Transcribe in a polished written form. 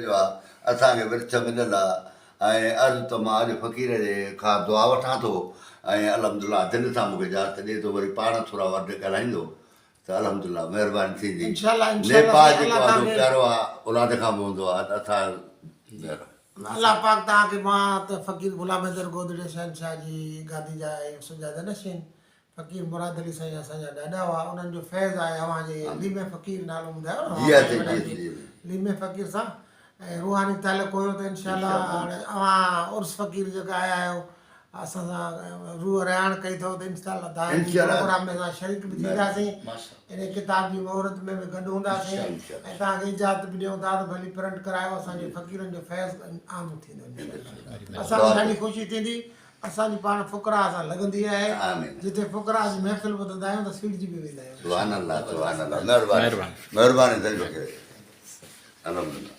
جو آ اسان کي ورڇ مليل آ ۽ عرض ته مان اڄ فقير جي کان دعا وٺان ٿو ۽ الحمدلله دل سان مون کي اجازت ڏي ٿو وري پاڻ ٿورا ورڊ ڳالهائيندو ته الحمدلله مهرباني ٿيندي انشاءالله انشاءالله نيپال سائين جيڪو الله آ سو توهان کي پيارو آ اولاد کان به هوندو آ ته اسان مهرباني. الله پاڪ توهان کي مان ته فقير غلام حيدر گودڙي شهنشاهه جي گادي جا ۽ سجاده نشين فقير مراد علي سائين اسان جا ڏاڏا هئا انهن جو فيض آهي اوهان جي ليمي فقير نالو ٻڌايو نه جي اوهان ها پنهنجي وڏن جي جو جي ليمي فقير سان ۽ روحاني تعلق هيو ته انشاء الله هاڻي اوهان عرس فقير جيڪا آيا آهيو اسان سان روح رهاڻ ڪئي اٿو ته انشاء الله توهان جي انشاء الله پروگرام ۾ اسان شريڪ به ٿينداسين ان ڪتاب جي مهورت ۾ به گڏ هونداسين ۽ توهان کي اجازت به ڏيون ٿا ته ڀلي پرنٽ ڪرايو اسان جي فقيرن جو فيض عام ٿيندو انشاء الله اسان کي ڏاڍي خوشي ٿيندي اسان جي پاڻ فقراء سان لڳندي آهي جتي فقراء جي محفل ٻڌندا آهيون ته سيڙجي به ويندا آهيون. سبحان الله سبحان الله مهرباني مهرباني سائين بخير الحمدلله.